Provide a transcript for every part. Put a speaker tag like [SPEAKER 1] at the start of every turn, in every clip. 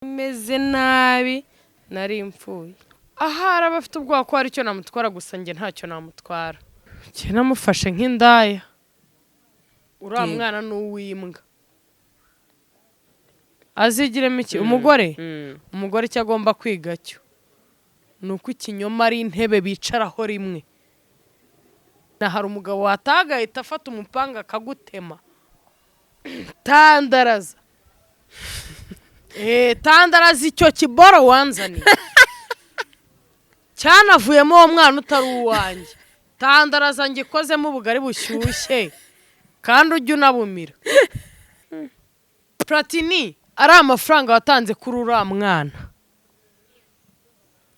[SPEAKER 1] Meze nabi, nari mpfuye. Ahari aba afite ubwoba ko hari icyo namutwara, gusa njye ntacyo namutwara. Njye namufashe nk'indaya. Uriya mwana ni uw'imbwa, azigiremo iki? Umugore, umugore icyo agomba kwiga cyo ni uko ikinyoma ari intebe bicaraho rimwe. Na hari umugabo wataha agahita afata umupanga akagutema. Tandaraza, tandaraza icyo kiboro wanzaniye cyanavuyemo uwo mwana utari uwanjye. Tandaraza ngikozemo ubugari bushyushye kandi ujye unabumira. Platini, ari amafaranga watanze kuri uriya mwana,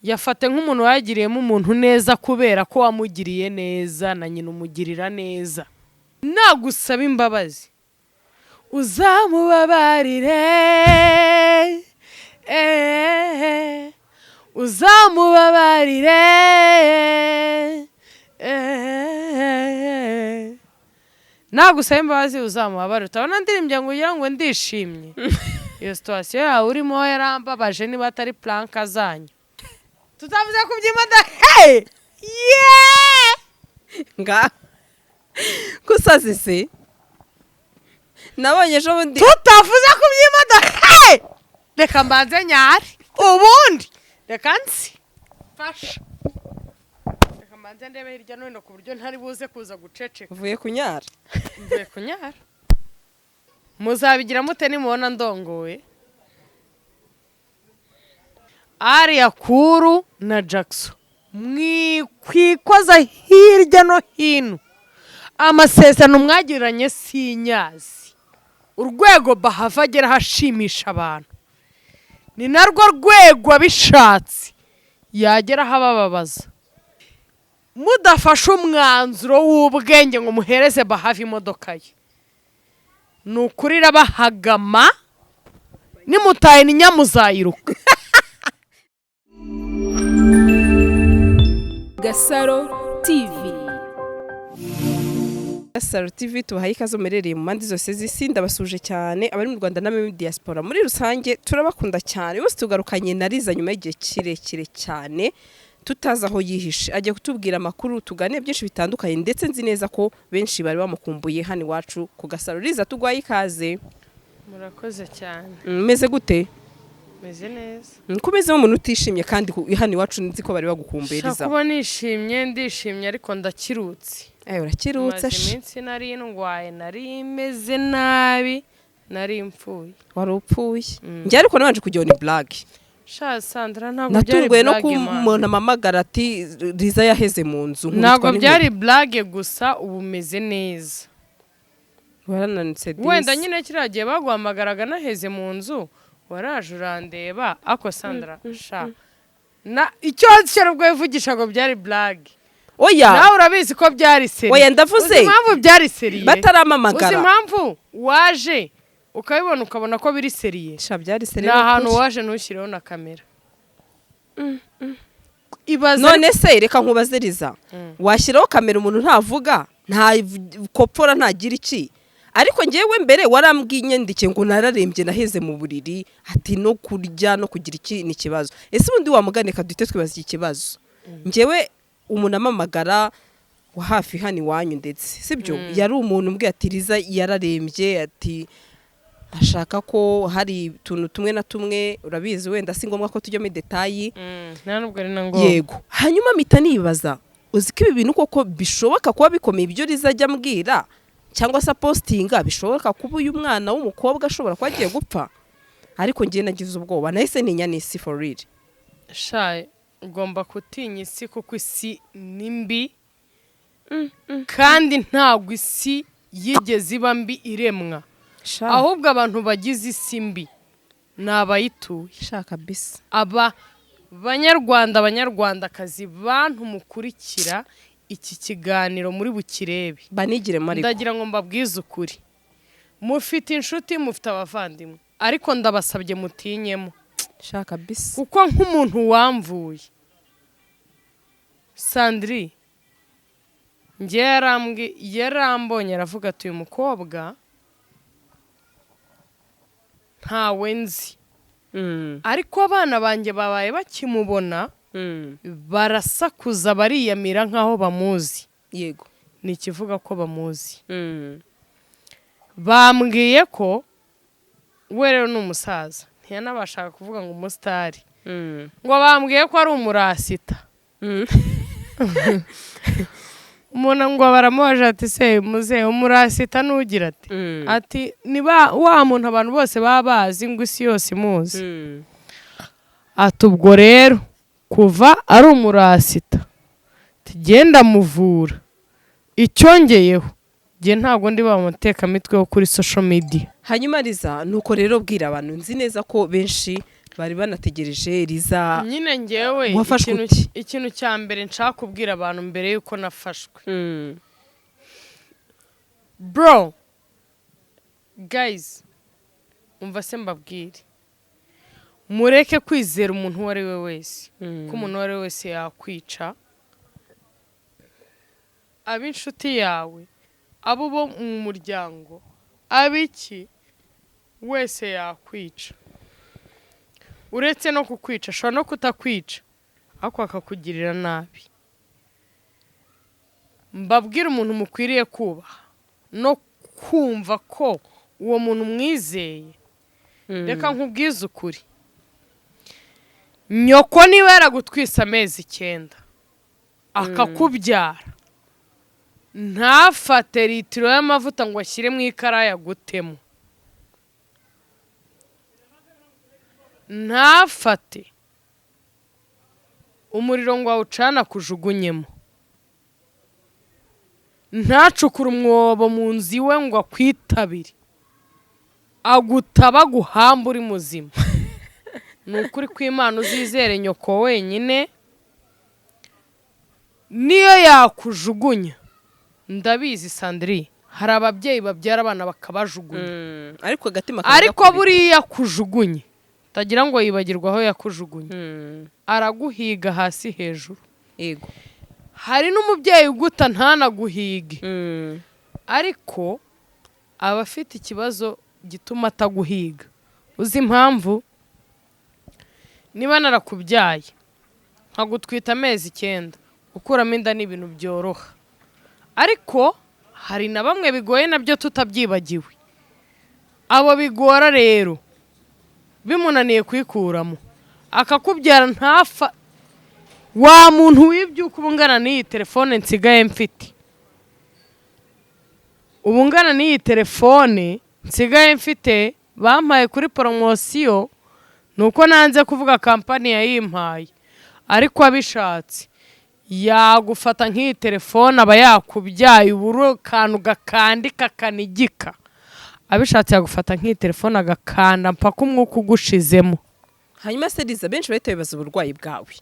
[SPEAKER 1] yafate nk'umuntu wayagiriyemo umuntu neza, kubera ko wamugiriye neza na nyina umugirira neza. Nagusaba imbabazi uzamubabarire, uzamubabarire. Nagusaba imbabazi uzamubabarire. Utabona ndirimbye ngo ugira ngo ndishimye. Iyo situation yawe urimo yarambabaje. Niba atari prank zanyu, tutavuze ku by'imodoka, hey! Yeah!
[SPEAKER 2] Nga gusaza se nabonye ejo bundi.
[SPEAKER 1] Tutavuze ku by'imodoka, hey! Reka mbanze nyare, ubundi reka nzi fasha, reka mbanze ndebe hirya no hino ku buryo ntari buze kuza guceceka.
[SPEAKER 2] Uvuye kunyara?
[SPEAKER 1] Mvuye kunyara. Muzabigira mute nimubona ndongoye Ariya Kuru na Jackson? Mwikwikoza hirya no hino, amasezerano mwagiranye sinyazi. Urwego Bahava ageraho ashimisha abantu ni narwo rwego abishatse yageraho abababaza. Mudafashe umwanzuro w'ubwenge ngo muhereze Bahava imodoka ye, ni ukuri irabahagama. Nimutaye ni nyamuzayiruka.
[SPEAKER 3] Gasaro TV.
[SPEAKER 2] Gasaro TV, tubahaye ikaze muherereye mu mpande zose z'isi. Ndabasuje cyane abari mu Rwanda n'abari muri diaspora muri rusange, turabakunda cyane. Bose tugarukanye na Liza nyuma y'igihe kirekire cyane tutazi aho yihishe. Agiye kutubwira amakuru, tugane byinshi bitandukanye, ndetse nzi neza ko benshi bari bamukumbuye hano iwacu ku Gasaro. Liza, tugwaye ikaze.
[SPEAKER 1] Murakoze cyane.
[SPEAKER 2] Meze gute?
[SPEAKER 1] Meze neza.
[SPEAKER 2] Ko umeze nk'umuntu utishimye kandi hano iwacu nzi ko bari bagukumbuye?
[SPEAKER 1] Shaka.
[SPEAKER 2] Liza.
[SPEAKER 1] Kuba nishimye, ndishimye, ariko ndakirutse.
[SPEAKER 2] Urakirutse?
[SPEAKER 1] Maze iminsi nari ndwaye, nari meze nabi, nari mpfuye.
[SPEAKER 2] Wari upfuye. Njye ariko nabanje kugira ngo ni blague.
[SPEAKER 1] Sha Sandra, ntabwo byari
[SPEAKER 2] Natunguwe no
[SPEAKER 1] blague, man.
[SPEAKER 2] kumuntu amamagara ati Liza yaheze mu nzu, nkubitwa
[SPEAKER 1] Ntabwo
[SPEAKER 2] n'inkuba.
[SPEAKER 1] byari blague, gusa ubu meze neza.
[SPEAKER 2] Warananutse disi.
[SPEAKER 1] Wenda nyine kiriya gihe baguhamagaraga naheze mu nzu, waraje urandeba. Ako Sandra, sha, na icyo cyo ubwo wivugisha ngo byari blague,
[SPEAKER 2] Oya.
[SPEAKER 1] nawe urabizi ko byari sérieux.
[SPEAKER 2] Oya, ndavuze.
[SPEAKER 1] Uzi impamvu byari sérieux?
[SPEAKER 2] Bataramamagara.
[SPEAKER 1] Uzi impamvu waje ukabibona, ukabona ko biri sérieux?
[SPEAKER 2] Sha, byari
[SPEAKER 1] Ni
[SPEAKER 2] sérieux.
[SPEAKER 1] ahantu
[SPEAKER 2] Ukuri.
[SPEAKER 1] waje ntushyireho na kamera. Ibaze.
[SPEAKER 2] None se reka nkubaze Liza, washyiraho kamera umuntu ntavuga, nta kopfora, ntagira iki? Ariko ngewe mbere warambwiye, inyandikiye ngo nararembye, naheze mu buriri, ati no kurya no kugira iki ni ikibazo. Ese ubundi wamugane, reka duhite twibaza iki kibazo. Ngewe umuntu amamagara wa hafi hano iwanyu, ndetse sibyo, yari umuntu umbwiye ati Liza yararembye, ati ashaka ko hari utuntu tumwe na tumwe, urabizi, wenda si ngombwa ko tujya muri détails.
[SPEAKER 1] Nta nubwo ari na ngombwa.
[SPEAKER 2] Yego. Hanyuma mpita nibaza, uzi ko ibi bintu koko bishoboka kuba bikomeye, ibyo Liza ajya ambwira cyangwa se apostinga, bishoboka kuba uyu mwana w'umukobwa ashobora kuba agiye gupfa? Ariko ngiye nagize ubwoba, nahise ntinya n'isi for real.
[SPEAKER 1] Sha, ugomba gutinya isi kuko isi ni mbi, kandi ntabwo isi yigeze iba mbi iremwa, ahubwo abantu bagize isi mbi ni abayituye.
[SPEAKER 2] Sha, kabisa.
[SPEAKER 1] Aba banyarwanda, abanyarwandakazi, bantu mukurikira iki kiganiro muri bukirebe,
[SPEAKER 2] banigiremo ariko.
[SPEAKER 1] Ndagira ngo mbabwize ukuri. Mufite inshuti, mufite abavandimwe, ariko ndabasabye mutinyemo.
[SPEAKER 2] Sha, kabisa.
[SPEAKER 1] Kuko nk'umuntu wamvuye, Sandri, njye yarambonye aravuga ati uyu mukobwa ntawe nzi. Ariko abana banjye babaye bakimubona, barasakuza, bariyamira nk'aho bamuzi. Ni ikivuga ko bamuzi. Bambwiye ko we rero ni umusaza, ntiyanabashaga kuvuga ngo umusitari, ngo bambwiye ko ari umurasita. Umuntu ngo baramubaje ati: "Se muzehe, umurasita nugira?" Ati ati ni wa muntu abantu bose baba bazi, ngo isi yose imuzi. Ati: "Ubwo rero kuva ari umurasita, tugenda muvura." Icyongeyeho, njye ntabwo ndi ba mutekamitwe wo kuri social media.
[SPEAKER 2] Hanyuma Liza, nuko rero bwira abantu, nzi neza ko benshi bari banategereje Liza.
[SPEAKER 1] Nyine ngewe
[SPEAKER 2] Wafashwe
[SPEAKER 1] ikintu
[SPEAKER 2] ute?
[SPEAKER 1] ikintu cya mbere nshaka kubwira abantu mbere y'uko nafashwe, bro, guys, umva se mbabwire, mureke kwizera umuntu uwo ari we wese, ko umuntu uwo ari we wese yakwica. Ab'inshuti yawe, abo bo mu muryango, ab'iki wese yakwica. Uretse no kukwica, ashobora no kutakwica ariko akakugirira nabi. Mbabwire, umuntu mukwiriye kubaha no kumva ko uwo muntu mwizeye. Reka nkubwize ukuri, nyoko niba yaragutwise amezi 9 akakubyara, ntafate litiro y'amavuta ngo ashyire mu ikarayi agutemo, ntafate umuriro ngo awucane akujugunyemo, ntacukure umwobo mu nzu iwe ngo akwitabire, agutaba aguhamba uri muzima, ni ukuri kw'Imana, uzizere nyoko wenyine. Niyo yakujugunya, ndabizi Sandrine, hari ababyeyi babyara abana bakabajugunya.
[SPEAKER 2] Ariko agatima
[SPEAKER 1] Ariko
[SPEAKER 2] kagakubita.
[SPEAKER 1] buriya akujugunye, utagira ngo yibagirwa aho yakujugunye, araguhiga hasi hejuru. Hari n'umubyeyi uguta ntanaguhige, ariko aba afite ikibazo gituma ataguhiga. Uzi impamvu? Niba narakubyaye nkagutwita amezi 9, gukuramo inda ni ibintu byoroha, ariko hari na bamwe bigoye nabyo tutabyibagiwe. Abo bigora rero, bimunaniye kuyikuramo akakubyara, ntafa wa muntu w'ibyuka uba ungana n'iyi telefone nsigaye mfite, ubu ungana n'iyi telefone nsigaye mfite bampaye kuri poromosiyo, ni uko nanze kuvuga kampani yayimpaye, ariko abishatse yagufata nk'iyi telefone aba yakubyaye, ubura akantu gakandika kanigika. Abishatse yagufata nk'iyi telefone agakanda mpaka umwuka ugushizemo.
[SPEAKER 2] Hanyuma se Liza, benshi bahita bibaza uburwayi bwawe.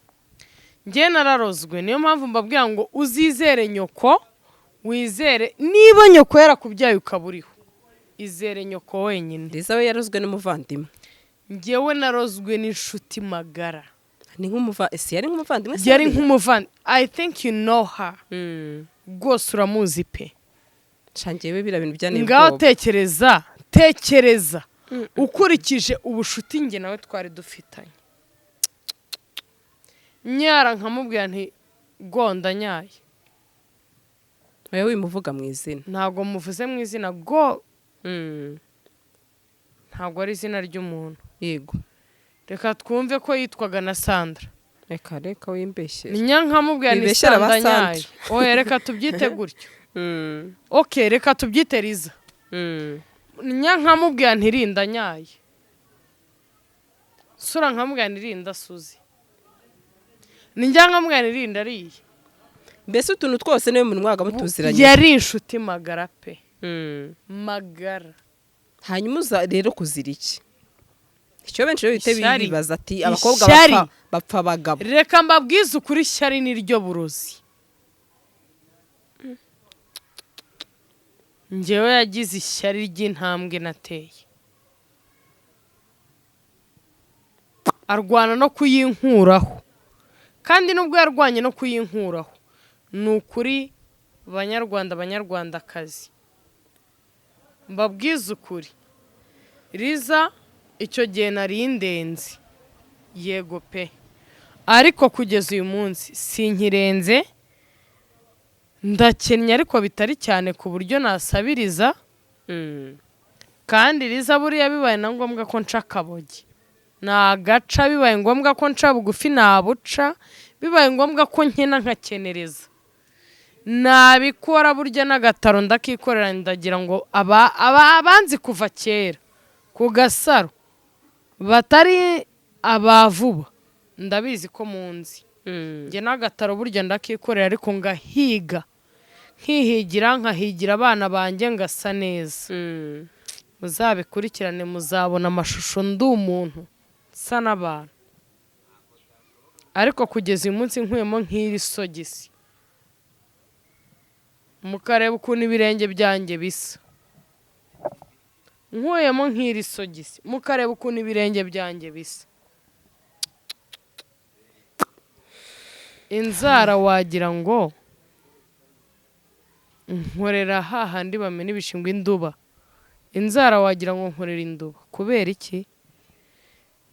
[SPEAKER 1] Njye nararozwe. Niyo mpamvu mbabwira ngo uzizere nyoko, wizere niba nyoko yarakubyaye ukaba uriho, izere nyoko wenyine.
[SPEAKER 2] Liza we yarozwe n'umuvandimwe.
[SPEAKER 1] Njyewe narozwe n'inshuti magara.
[SPEAKER 2] Ni nk'umuva, ese yari nk'umuvandimwe se
[SPEAKER 1] Yari
[SPEAKER 2] buriya?
[SPEAKER 1] nk'umuvandi. I think you know her. Rwose uramuzi pe.
[SPEAKER 2] Sha, njyewe biriya bintu byanteye
[SPEAKER 1] Ngaho
[SPEAKER 2] ubwoba.
[SPEAKER 1] tekereza, tekereza ukurikije ubushuti njye nawe twari dufitanye, nyara nkamubwira nti: "Gonda nyaye."
[SPEAKER 2] Oya, wimuvuga mu izina.
[SPEAKER 1] Ntabwo muvuze mu izina go, ntabwo ari izina ry'umuntu. Reka twumve ko yitwaga na Sandra.
[SPEAKER 2] Reka, reka, wimbeshyera.
[SPEAKER 1] Nya nkamubwira ni
[SPEAKER 2] Wibeshyera ba
[SPEAKER 1] Sandra nyaye.
[SPEAKER 2] Sandra.
[SPEAKER 1] Oya, reka tubyite gutyo. OK, reka tubyite Liza. Nya nkamubwira ntirinda nyaye, sura nkamubwira ntirinda Suzi, njya nkamubwira ntirinda ariye.
[SPEAKER 2] Mbese utuntu twose niwe muntu mwaga mutuziranye?
[SPEAKER 1] Yari inshuti magara pe, magara.
[SPEAKER 2] Hanyuma uza rero kuzira iki? Icyo benshi rero bihita
[SPEAKER 1] Ishyari.
[SPEAKER 2] bibaza ati: "Abakobwa
[SPEAKER 1] Ishyari.
[SPEAKER 2] bapfa abagabo."
[SPEAKER 1] Reka mbabwize ukuri, ishyari ni ryo burozi. Njyewe yagize ishyari ry'intambwe nateye, arwana no kuyinkuraho. Kandi nubwo yarwanye no kuyinkuraho, ni ukuri banyarwanda, banyarwandakazi, mbabwize ukuri, Riza Icyo gihe nari ndenze, yego pe, ariko kugeza uyu munsi sinkirenze. Ndakennye ariko bitari cyane ku buryo nasabiriza. Kandi riza buriya bibaye na ngombwa ko nca akabogi nagaca, bibaye ngombwa ko nca bugufi nabuca, bibaye ngombwa ko nkena nkakenereza nabikora. Burya n'agataro ndakikorera. Ndagira ngo abanzi kuva kera ku Gasaro batari aba vuba, ndabizi ko munzi. Njye n'agataro burya ndakikorera, ariko ngahiga, nkihigira, nkahigira abana banjye, ngasa neza. Muzabikurikirane, muzabona amashusho ndi umuntu nsa n'abantu. Ariko kugeza uyu munsi nkuyemo nk'iri sogisi, mukareba ukuntu ibirenge byanjye bisa, nkuyemo nk'iri sogisi mukareba ukuntu ibirenge byanjye bisa, inzara wagira ngo nkorera hahandi bamena ibishingwe, induba. Inzara wagira ngo nkorera induba. Kubera iki?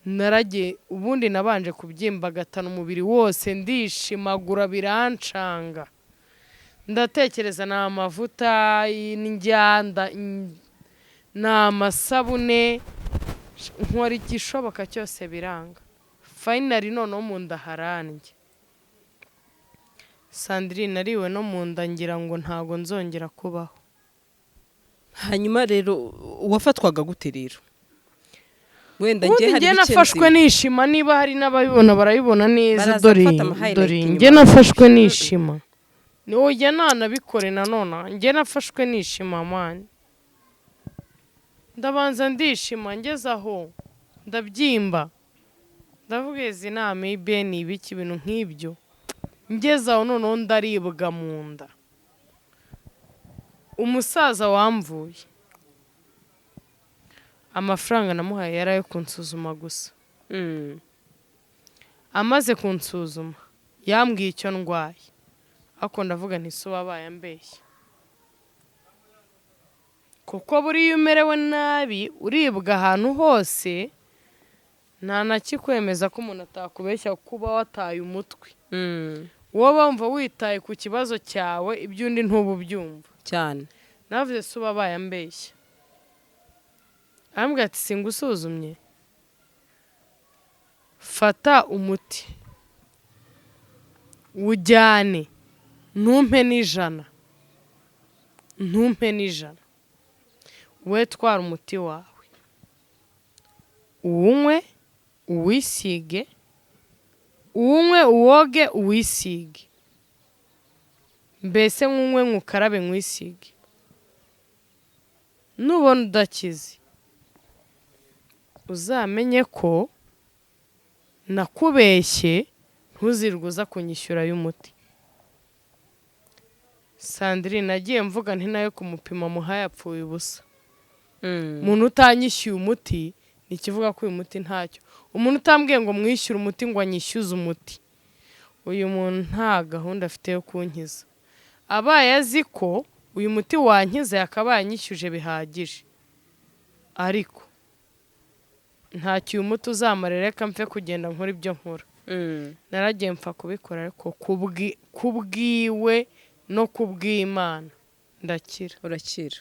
[SPEAKER 1] Naragiye, ubundi nabanje kubyimbagatana umubiri wose, ndishimagura, birancanga. Ndatekereza ni amavuta y'indyanda, ni amasabune, nkora igishoboka cyose biranga. Finally noneho mu nda harandya. Sandrine, nariwe no mu nda, ngira ngo ntago nzongera kubaho.
[SPEAKER 2] Hanyuma rero wafatwaga gute rero? Wenda
[SPEAKER 1] Ubundi
[SPEAKER 2] njye hari
[SPEAKER 1] njye
[SPEAKER 2] bike
[SPEAKER 1] nafashwe
[SPEAKER 2] nzi.
[SPEAKER 1] nishima. Niba hari n'ababibona barabibona neza.
[SPEAKER 2] Baraza
[SPEAKER 1] Dore
[SPEAKER 2] gufata ama highlight
[SPEAKER 1] dore
[SPEAKER 2] inyuma.
[SPEAKER 1] Njye nafashwe nishima, ujya nanabikore nanone. Njye nafashwe nishima man, ndabanza ndishima, ngeze aho ndabyimba, ndavuga izi ni amibe, ni ibiki, ibintu nk'ibyo. Ngeze aho noneho ndaribwa mu nda. Umusaza wamvuye, amafaranga namuhaye yari ayo kunsuzuma gusa. Amaze kunsuzuma yambwiye icyo ndwaye, ariko ndavuga nti si wabaye ambeshya, kuko buriya umerewe nabi uribwa ahantu hose, nta na kikwemeza ko umuntu atakubeshya kuba wataye umutwe. Wowe wumva witaye ku kibazo cyawe, iby'undi ntuba ubyumva.
[SPEAKER 2] Cyane.
[SPEAKER 1] Navuze se uba ambeshya? Arambwira ati: "Singusuzumye, fata umuti wujyane, ntumpe n'ijana, ntumpe n'ijana. We twara umuti wawe, uwunywe, uwisige, uwunywe, uwoge, uwisige, mbese nkunywe, nywukarabe, nkwisige. Nubona udakize uzamenye ko nakubeshye, ntuzirwe uza kunyishyura y'umuti." Sandrine, nagiye mvuga nti nayo kumupima muhaye apfuye ubusa. Umuntu utanyishyuye umuti ni ikivuga ko uyu muti ntacyo. Umuntu utambwiye ngo mwishyure umuti, ngo anyishyuze umuti, uyu muntu nta gahunda afite yo kunkiza. Abaye azi ko uyu muti wankiza yakabaye anyishyuje bihagije, ariko ntacyo uyu muti uzamarira, reka mfe kugenda nkora ibyo nkora. Naragiye mpfa kubikora, ariko kubwiwe no kubw'Imana ndakira.
[SPEAKER 2] Urakira.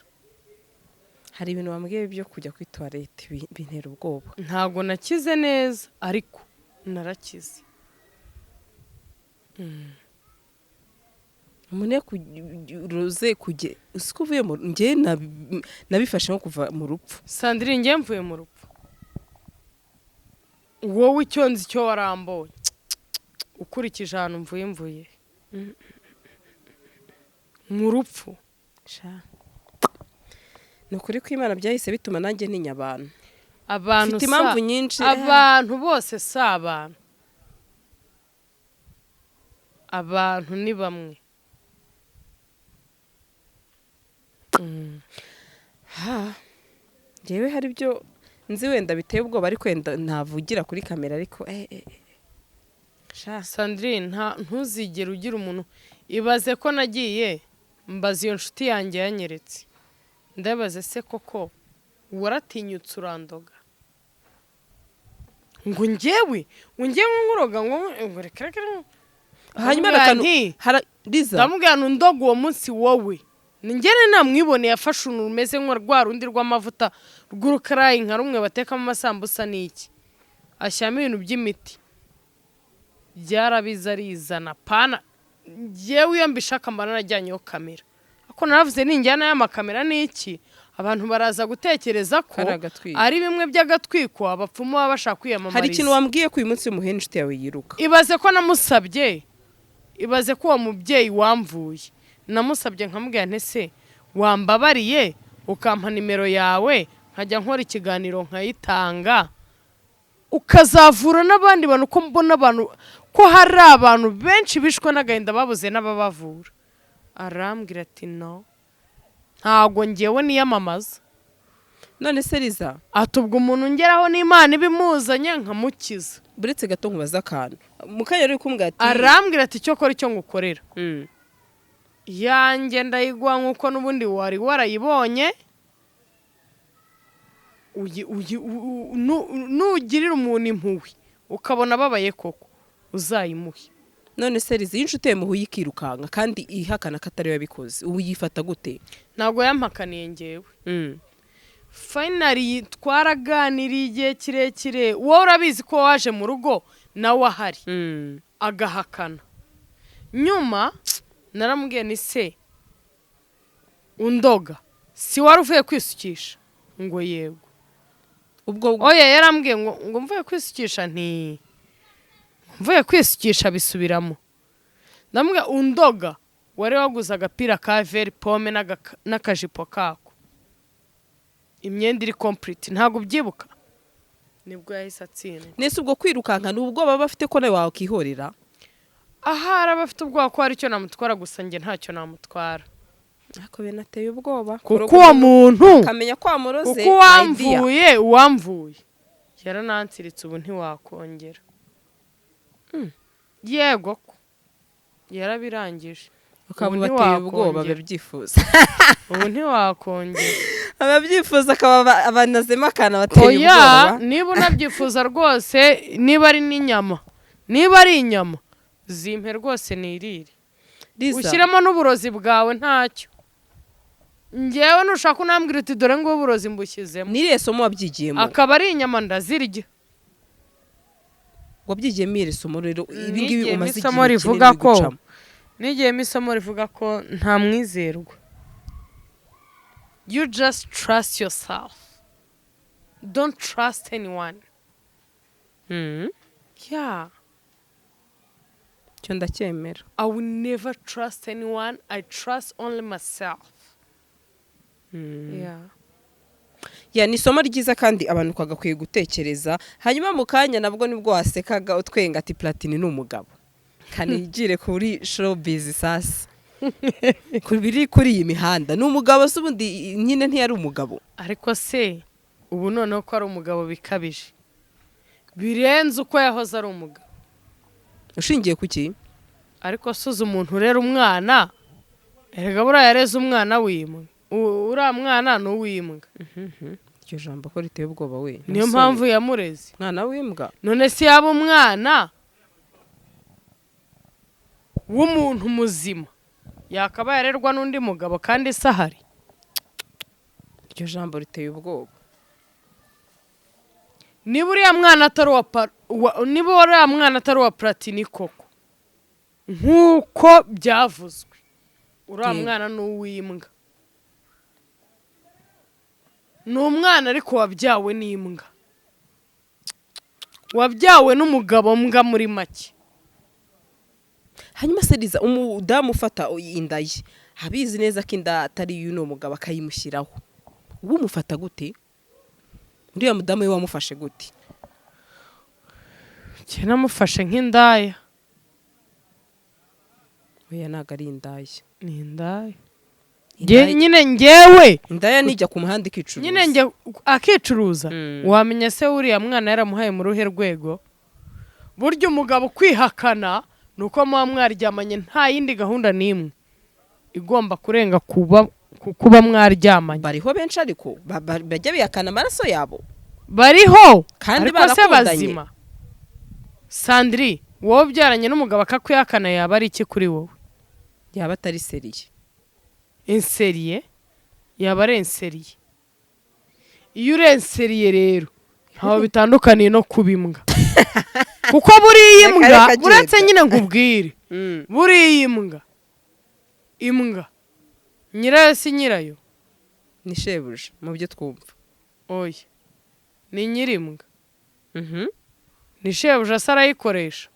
[SPEAKER 2] Hari ibintu wambwiye byo kujya kuri toilette bintera ubwoba.
[SPEAKER 1] Ntabwo nakize neza, ariko narakize.
[SPEAKER 2] Umuntu ruze kujye usiko uvuye mu njye nabifashe nko kuva mu rupfu.
[SPEAKER 1] Sandrine, njye mvuye mu rupfu. Wowe icyo nzi cyo warambonye, ukurikije ahantu mvuye mu rupfu.
[SPEAKER 2] Sha. Ni ukuri ko Imana byahise bituma nanjye ntinya abantu.
[SPEAKER 1] Abantu
[SPEAKER 2] Mfite impamvu nyinshi.
[SPEAKER 1] Abantu bose si abantu, abantu ni bamwe.
[SPEAKER 2] Ha. Njyewe hari ibyo nzi wenda biteye ubwoba, ariko wenda ntavugira kuri kamera, ariko eh. Sha.
[SPEAKER 1] Sandrine, ntuzigere ugira umuntu. Ibaze ko nagiye mbaza iyo nshuti yanjye yanyeretse, ndabaze se koko waratinyutse urandoga? Ngo njyewe, ngo njyewe nkuroga, ngo reka reka.
[SPEAKER 2] Hanyuma
[SPEAKER 1] Ndamubwira
[SPEAKER 2] akantu
[SPEAKER 1] nti,
[SPEAKER 2] Liza.
[SPEAKER 1] Ndamubwira nti undoga uwo munsi wowe ni njyewe namwiboneye, afashe uruntu rumeze nka rwa rundi rw'amavuta rw'urukarayi, nka rumwe batekamo amasambusa n'iki, ashyiramo ibintu by'imiti, byarabize arizana pana. Njyewe iyo mbishaka mba narajyanyeho kamera, ariko naravuze ninjyana y'amakamera n'iki, abantu baraza gutekereza ko
[SPEAKER 2] Kari agatwiko.
[SPEAKER 1] ari bimwe by'agatwiko abapfumu baba bashaka kwiyamamariza.
[SPEAKER 2] Hari ikintu wambwiye ko uyu munsi muhuye n'inshuti yawe yiruka.
[SPEAKER 1] Ibaze ko namusabye, ibaze ko uwo mubyeyi wamvuye namusabye, nkamubwira nti: "Se wambabariye ukampa nimero yawe, nkajya nkora ikiganiro nkayitanga, ukazavura n'abandi bantu, ko mbona abantu, ko hari abantu benshi bishwe n'agahinda babuze n'ababavura?" Arambwira ati: "No, ntabwo ngewe niyamamaza."
[SPEAKER 2] None se Liza,
[SPEAKER 1] Ati: "Ubwo umuntu ngeraho n'Imana ibimuzanye nkamukiza."
[SPEAKER 2] Buretse gato nkubaza akantu mu kanya uri kumbwira ati
[SPEAKER 1] Arambwira ati: "Icyo kora, icyo ngukorera yanjye ndayiguha nk'uko n'ubundi wari warayibonye. Nugirira umuntu impuhwe ukabona ababaye koko, uzayimuhe."
[SPEAKER 2] None se Liza, iyo inshuti yawe muhuye ikirukanka kandi ihakana ko atari we yabikoze, ubu yifata gute?
[SPEAKER 1] Ntabwo yampakaniye ngewe. Finally twaraganiriye igihe kirekire. Wowe urabizi ko waje mu rugo nawe ahari, agahakana. Nyuma naramubwiye ni: "Se undoga si wari uvuye kwisukisha?" Ngo: "Yego."
[SPEAKER 2] Ubwo
[SPEAKER 1] Oya, yarambwiye ngo mvuye kwisukisha. Nti: "Mvuye kwisukisha," bisubiramo. Ndamubwira: "Undoga wari waguze agapira ka vert pomme n'akajipo kako, imyenda iri complete, ntabwo ubyibuka?" Nibwo yahise atsindwa.
[SPEAKER 2] Nese ubwo kwirukanka ni ubwoba baba bafite ko nawe wakihorera?
[SPEAKER 1] Ahari aba afite ubwoba ko hari icyo namutwara, gusa njye ntacyo namutwara.
[SPEAKER 2] Ariko binateye ubwoba.
[SPEAKER 1] Kuko uwo muntu
[SPEAKER 2] akamenya ko wamuroze.
[SPEAKER 1] Kuko uwamvuye yaranansiritse, ubu ntiwakongera. Yego ko yarabirangije.
[SPEAKER 2] Ukaba
[SPEAKER 1] Ubu
[SPEAKER 2] ubateye ubwoba.
[SPEAKER 1] ntiwakongera.
[SPEAKER 2] Ababyifuza.
[SPEAKER 1] Ubu ntiwakongera.
[SPEAKER 2] Ababyifuza akaba abanazemo akantu abateye
[SPEAKER 1] Oya,
[SPEAKER 2] ubwoba.
[SPEAKER 1] niba unabyifuza rwose, niba ari n'inyama, niba ari inyama zimpe rwose nirire.
[SPEAKER 2] Liza,
[SPEAKER 1] Ushyiremo n'uburozi bwawe, ntacyo. Ngewe nushaka unambwira uti: "Dore ngubu uburozi mbushyizemo."
[SPEAKER 2] Ni irihe somo wabyigiyemo?
[SPEAKER 1] Akaba ari inyama, ndazirya.
[SPEAKER 2] Wabyigiyemo iri somo rero, ibi ngibi
[SPEAKER 1] Nigiyemo
[SPEAKER 2] umaze
[SPEAKER 1] isomo
[SPEAKER 2] igihe
[SPEAKER 1] rivuga
[SPEAKER 2] kinini
[SPEAKER 1] ko
[SPEAKER 2] gucamo?
[SPEAKER 1] Nigiyemo isomo rivuga ko nta mwizerwa. You just trust yourself, don't trust anyone. Yeah.
[SPEAKER 2] Cyo ndacyemera.
[SPEAKER 1] I will never trust anyone. I trust only myself. Yeah.
[SPEAKER 2] Ya, ni isomo ryiza kandi abantu twagakwiye gutekereza. Hanyuma mu kanya nabwo nibwo wasekaga utwenga ati: "Platini ni umugabo." Kanigire kuri showbiz sasa, ku biri kuri iyi mihanda, ni umugabo se ubundi nyine ntiyari umugabo?
[SPEAKER 1] Ariko se ubu noneho ko ari umugabo bikabije, birenze uko yahoze ari umugabo.
[SPEAKER 2] Ushingiye ku ki?
[SPEAKER 1] Ariko suza umuntu urera umwana, erega buriya yareze umwana w'imbwa. Uriya mwana ni uw'imbwa.
[SPEAKER 2] Iryo jambo ko riteye ubwoba we!
[SPEAKER 1] Niyo mpamvu yamureze.
[SPEAKER 2] Mwana w'imbwa.
[SPEAKER 1] None se yaba umwana w'umuntu muzima, yakaba yarerwa n'undi mugabo kandi se ahari?
[SPEAKER 2] Iryo jambo riteye ubwoba.
[SPEAKER 1] Niba uriya mwana atari uwa niba uriya mwana atari uwa Platini koko nk'uko byavuzwe, uriya mwana ni uw'imbwa. Ni umwana ariko wabyawe n'imbwa, wabyawe n'umugabo mbwa muri make.
[SPEAKER 2] Hanyuma se Liza, umudamu ufata inda ye abizi neza ko inda atari iy'uno mugabo akayimushyiraho, ubu umufata gute? Uriya mudamu we wamufashe gute?
[SPEAKER 1] Njye namufashe nk'indaya.
[SPEAKER 2] Oya, ntabwo ari indaya.
[SPEAKER 1] Ni indaya. Nyine ngewe
[SPEAKER 2] Indaya nijya ku muhanda ikicuruza.
[SPEAKER 1] Nyine njye akicuruza. Wamenya se uriya mwana yaramuhaye mu ruhe rwego? Burya umugabo kwihakana ni uko muba mwaryamanye, nta yindi gahunda n'imwe igomba kurenga kuba ku kuba mwaryamanye.
[SPEAKER 2] Bariho benshi ariko bajya bihakana amaraso yabo.
[SPEAKER 1] Bariho
[SPEAKER 2] Kandi
[SPEAKER 1] ariko se
[SPEAKER 2] barakundanye.
[SPEAKER 1] bazima. Sandri, wowe ubyaranye n'umugabo akakwihakana, yaba ari iki kuri wowe?
[SPEAKER 2] Yaba atari sérieux.
[SPEAKER 1] Insérieux, yaba ari insérieux. Iyo uri insérieux rero, ntaho bitandukaniye no kuba imbwa, kuko buriya
[SPEAKER 2] Reka,
[SPEAKER 1] imbwa
[SPEAKER 2] reka, genda.
[SPEAKER 1] Uretse nyine nkubwire, buriya imbwa nyirayo si nyirayo.
[SPEAKER 2] Ni shebuja mu byo twumva.
[SPEAKER 1] Oya, ni nyirimbwa. Ni shebuja se arayikoresha?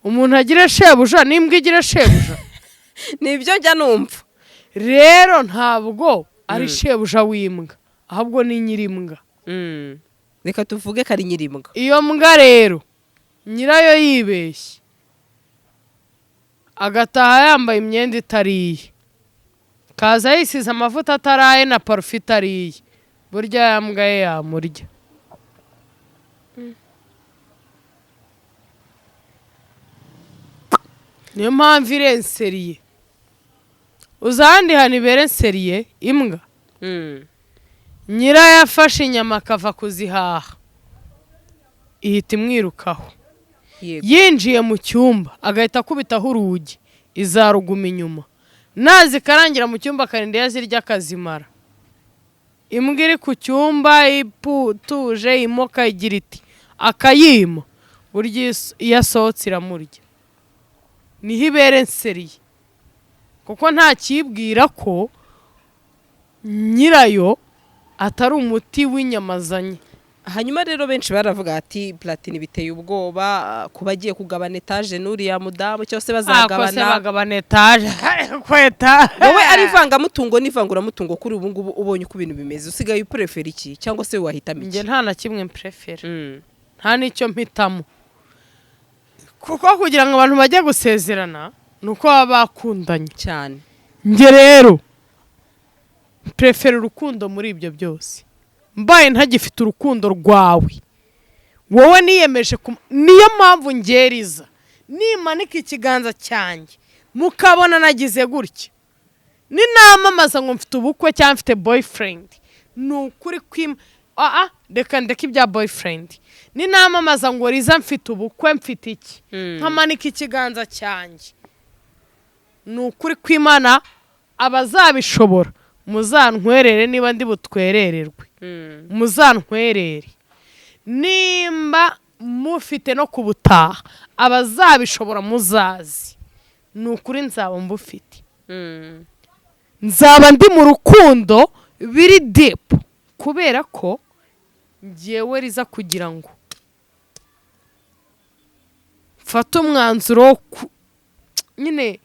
[SPEAKER 1] Umuntu agira shebuja n'imbwa igira shebuja?
[SPEAKER 2] Ni ibyo njya numva.
[SPEAKER 1] Rero ntabwo ari shebuja w'imbwa, ahubwo ni nyirimbwa.
[SPEAKER 2] Reka tuvuge ko ari nyirimbwa.
[SPEAKER 1] Iyo mbwa rero nyirayo yibeshye agataha yambaye imyenda itari iye, kaza yisize amavuta ataraye na parufe itari iye, burya ya mbwa ye yamurya. Niyo mpamvu iri insérieux. Uzi ahandi hantu ibera insérieux imbwa? Nyirayo afashe inyama akava kuzihaha, ihita imwirukaho. Yinjiye mu cyumba agahita akubitaho urugi, izaruguma inyuma, nazikarangira mu cyumba akarinda iyo azirya akazimara. Imbwa iri ku cyumba ituje imoka igira iti akayima, burya iyo asohotse iramurya. Niho ibere insérieux, kuko nta kibwira ko nyirayo atari umuti w'inyama azanye.
[SPEAKER 2] Hanyuma rero benshi baravuga ati Platini biteye ubwoba, kuba agiye kugabana etaje n'uriya mudamu, cyangwa se
[SPEAKER 1] akose
[SPEAKER 2] bazagabana.
[SPEAKER 1] Bagabana etaje kweta.
[SPEAKER 2] Wowe ari ivangamutungo n'ivanguramutungo, kuri ubu ngubu ubonye uko ibintu bimeze, usigaye uprefera iki, cyangwa se wahitamo
[SPEAKER 1] Njye
[SPEAKER 2] iki?
[SPEAKER 1] nta na kimwe mprefera, nta n'icyo mpitamo, kuko kugira ngo abantu bajye gusezerana ni uko baba bakundanye.
[SPEAKER 2] Cyane.
[SPEAKER 1] Njye rero prefera urukundo muri ibyo byose. Mbaye ntagifite urukundo rwawe wowe niyemeje niyo mpamvu ngeriza nimanika ikiganza cyanjye mukabona nagize gutya, ninamamaza ngo mfite ubukwe cyangwa mfite boyfriend, ni ukuri kwima. Aa, reka ndeke ibya boyfriend. Ninamamaza ngo riza mfite ubukwe, mfite iki, nkamanika ikiganza cyanjye, ni ukuri kw'Imana, abazabishobora muzantwerere. Niba ndi butwerererwe, muzantwerere. Nimba mufite no kubutaha, abazabishobora muzazi, ni ukuri nzaba mbufite, nzaba ndi mu rukundo biri deep, kubera ko ngewe riza kugira ngo mfate umwanzuro wo nyine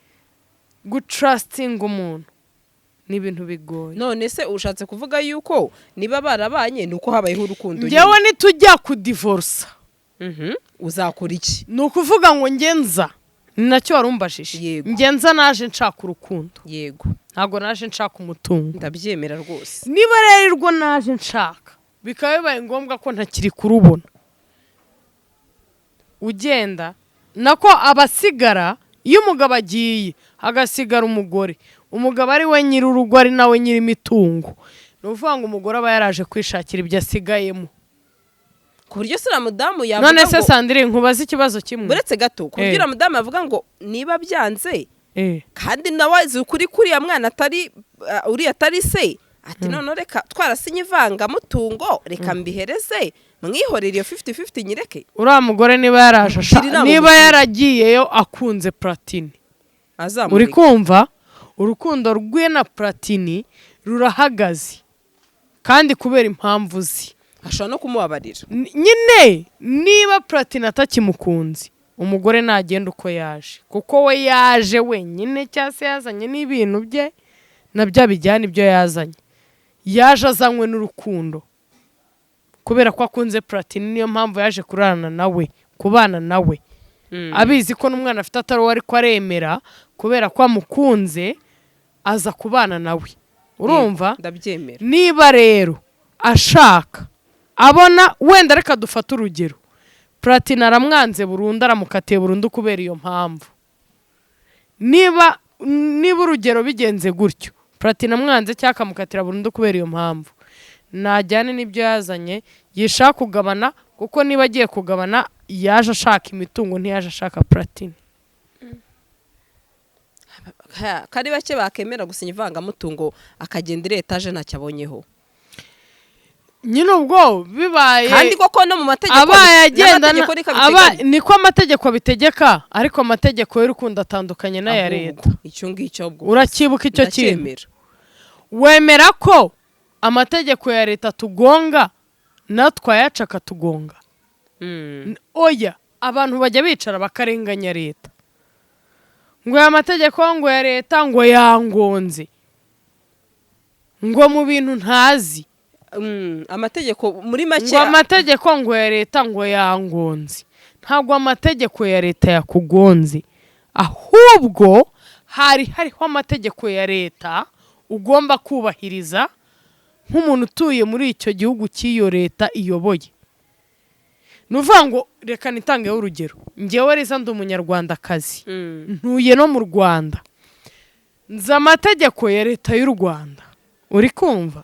[SPEAKER 1] gutrustinga umuntu ni ibintu bigoye.
[SPEAKER 2] None se ushatse kuvuga yuko niba barabanye ni uko habayeho urukundo?
[SPEAKER 1] Ngewe nitujya kudivorusa,
[SPEAKER 2] Uzakora iki?
[SPEAKER 1] Ni ukuvuga ngo ngenza, ni nacyo warumbajije.
[SPEAKER 2] Yego.
[SPEAKER 1] Ngenza naje nshaka urukundo. Ntabwo naje nshaka umutungo.
[SPEAKER 2] Ndabyemera rwose.
[SPEAKER 1] Niba rero urwo naje nshaka bikaba bibaye ngombwa ko ntakiri kurubona, ugenda nako abasigara. Iyo umugabo agiye hagasigara umugore, umugabo ari we nyir'urugo, ari nawe nyir'imitungo, ni ukuvuga ngo umugore aba yaraje kwishakira ibyo asigayemo.
[SPEAKER 2] Ku buryo se uriya mudamu yavuga
[SPEAKER 1] None se
[SPEAKER 2] ngo
[SPEAKER 1] Sandrine, nkubaze ikibazo kimwe.
[SPEAKER 2] Uretse gato, ku buryo uriya mudamu yavuga ngo niba byanze, kandi nawe azi ukuri kuriya mwana atari uriya atari se, ati none reka twarasinye ivangamutungo, reka mbihereze mwihorere iyo 50-50 nyireke.
[SPEAKER 1] Uriya mugore niba yaraje
[SPEAKER 2] Gira inama
[SPEAKER 1] niba
[SPEAKER 2] umugire.
[SPEAKER 1] yaragiyeyo akunze Platini, uri
[SPEAKER 2] Azamureke.
[SPEAKER 1] kumva, urukundo rwe na Platini rurahagaze, kandi kubera impamvu ze.
[SPEAKER 2] Ashobora no kumubabarira.
[SPEAKER 1] Nyine niba Platini atakimukunze, umugore nagenda uko yaje, kuko we yaje wenyine cyangwa se yazanye n'ibintu bye, nabyo abijyana. Ibyo yazanye, yaje azanywe n'urukundo kubera ko akunze Platini, niyo mpamvu yaje kurarana nawe, kubana nawe, abizi ko n'umwana afite atari uwo, ariko aremera kubera ko amukunze, aza kubana nawe. Urumva?
[SPEAKER 2] Ndabyemera.
[SPEAKER 1] Niba rero ashaka abona wenda, reka dufate urugero, Platini aramwanze burundu, aramukatiye burundu kubera iyo mpamvu. Niba urugero bigenze gutyo, Platini amwanze cyangwa akamukatira burundu kubera iyo mpamvu, najyane n'ibyo yazanye, yishaka kugabana. Kuko niba agiye kugabana, yaje ashaka imitungo, ntiyaje ashaka Platini.
[SPEAKER 2] Kari bake bakemera gusinya ivangamutungo akagenda iri etaje ntacyo abonyeho.
[SPEAKER 1] Nyine ubwo bibaye
[SPEAKER 2] Kandi koko no mu mategeko
[SPEAKER 1] abaye agenda
[SPEAKER 2] n'amategeko niko abiteganya.
[SPEAKER 1] Niko amategeko abitegeka, ariko amategeko y'urukundo atandukanye n'aya
[SPEAKER 2] Ahubwo,
[SPEAKER 1] leta.
[SPEAKER 2] Icyo ngicyo ahubwo
[SPEAKER 1] Urakibuka icyo kintu?
[SPEAKER 2] Ndacyemera.
[SPEAKER 1] Wemera ko amategeko ya leta tugonga, natwe ayaca akatugonga? Oya, abantu bajya bicara bakarenganya leta ngo aya mategeko ngo ya leta ngo yangonze ngo mu bintu ntazi.
[SPEAKER 2] Amategeko muri make
[SPEAKER 1] Ngo amategeko ngo ya leta ngo yangonze. Ntabwo amategeko ya leta yakugonze, ahubwo hari hariho amategeko ya leta ugomba kubahiriza nk'umuntu utuye muri icyo gihugu cy'iyo leta iyoboye. Ni ukuvuga ngo, reka nitangeho urugero: ngewe Liza ndi Umunyarwandakazi, ntuye no mu Rwanda, nzi amategeko ya leta y'u Rwanda. Uri kumva?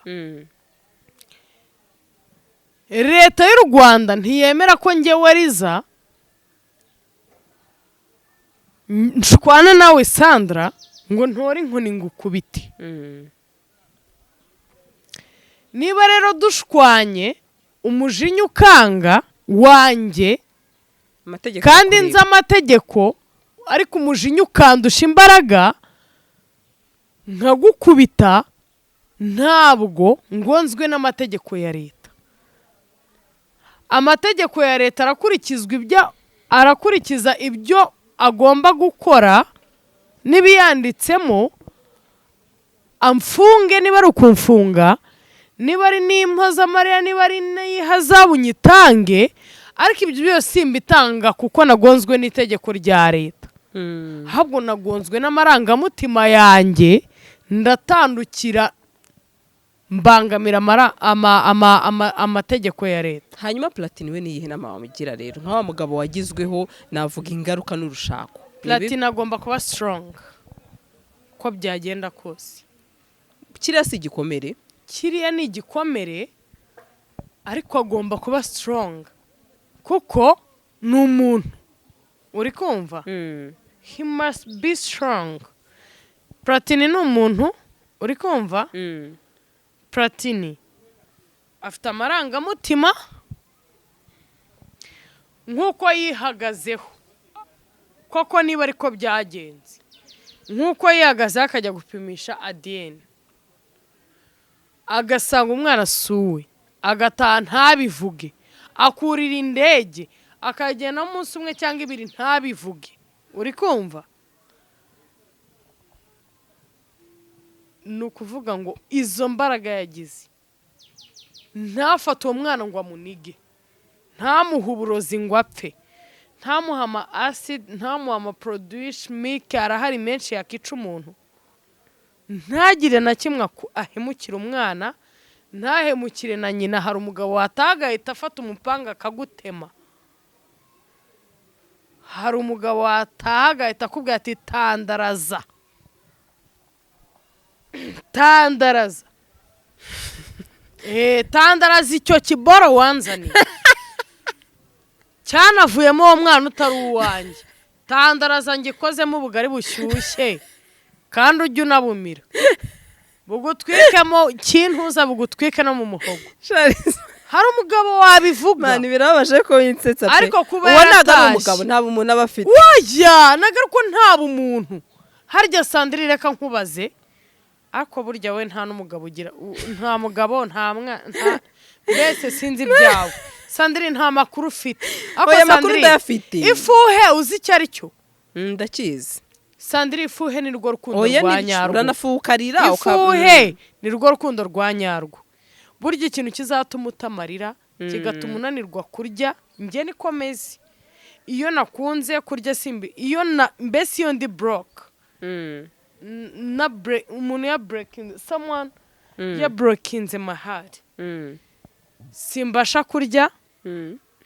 [SPEAKER 1] Leta y'u Rwanda ntiyemera ko ngewe Liza nshwana nawe Sandra ngo ntore inkoni ngo ukubite. Niba rero dushwanye, umujinya ukanga wanjye,
[SPEAKER 2] Amategeko
[SPEAKER 1] kandi
[SPEAKER 2] arakureba.
[SPEAKER 1] nzi amategeko, ariko umujinya ukandusha imbaraga nkagukubita, ntabwo ngonzwe n'amategeko ya leta. Amategeko ya leta arakurikizwa, ibyo arakurikiza, ibyo agomba gukora n'ibiyanditsemo. Amfunge niba ari ukumfunga, niba ari n'impozamarira, niba ari n'ihazabu nyitange, ariko ibyo byose simbitanga kuko nagonzwe n'itegeko rya leta, ahubwo nagonzwe n'amarangamutima yanjye, ndatandukira, mbangamira amategeko ya leta.
[SPEAKER 2] Hanyuma Platini we niyihe nama wamugira rero, nka wa mugabo wagizweho, navuga, ingaruka n'urushako?
[SPEAKER 1] Platini agomba kuba strong uko byagenda kose.
[SPEAKER 2] Kiriya si igikomere?
[SPEAKER 1] Kiriya ni igikomere, ariko agomba kuba strong kuko ni umuntu. Uri kumva? He must be strong. Platini ni umuntu. Uri kumva? Platini afite amarangamutima nk'uko yihagazeho koko, niba ariko byagenze, nk'uko yihagazeho akajya gupimisha ADN agasanga umwana asuwe, agataha ntabivuge, akurira indege akagenda umunsi umwe cyangwa ibiri ntabivuge. Uri kumva? Ni ukuvuga ngo izo mbaraga yagize, ntafate uwo mwana ngo amunige, ntamuhe uburozi ngo apfe, ntamuhe ama acid, ntamuhe ama produits chimiques, arahari menshi yakica umuntu, ntagire na kimwe ahemukira umwana, ntahemukire na nyina. Hari umugabo wataha agahita afata umupanga akagutema. Hari umugabo wataha agahita akubwira ati: "Tandaraza, tandaraza, tandaraza icyo kiboro wanzaniye cyanavuyemo uwo mwana utari uwanjye. Tandaraza ngikozemo ubugari bushyushye, kandi ujye unabumira bugutwikemo kintuza, bugutwike no mu muhogo." Hari umugabo wabivuga.
[SPEAKER 2] Mani, birababaje ko winsetsa pe.
[SPEAKER 1] Ariko kuba
[SPEAKER 2] Uwo ntabwo ari
[SPEAKER 1] yaratashye.
[SPEAKER 2] umugabo, nta bumuntu aba afite.
[SPEAKER 1] Wajya nagaruko nta bumuntu. Harya Sandrine, reka nkubaze, ariko burya we nta n'umugabo ugira, nta mugabo, nta mwana, mbese sinzi ibyawe Sandrine, nta makuru ufite. Ariko
[SPEAKER 2] Oya, amakuru
[SPEAKER 1] Sandrine,
[SPEAKER 2] ndayafite.
[SPEAKER 1] Ifuhe uzi icyo ari cyo?
[SPEAKER 2] Ndakizi.
[SPEAKER 1] Sandrine, ifuhe ni rwo rukundo
[SPEAKER 2] Oya,
[SPEAKER 1] rwa
[SPEAKER 2] ni
[SPEAKER 1] nyarwo.
[SPEAKER 2] Uranafukarira.
[SPEAKER 1] Ifuhe ni rwo rukundo rwa nyarwo. Burya ikintu kizatuma utamarira, kigatuma unanirwa kurya, njye niko meze: iyo nakunze kurya simbi, iyo na mbese iyo ndi broke, na break, umuntu ya breaking, someone ya breakinze my heart, simbasha kurya.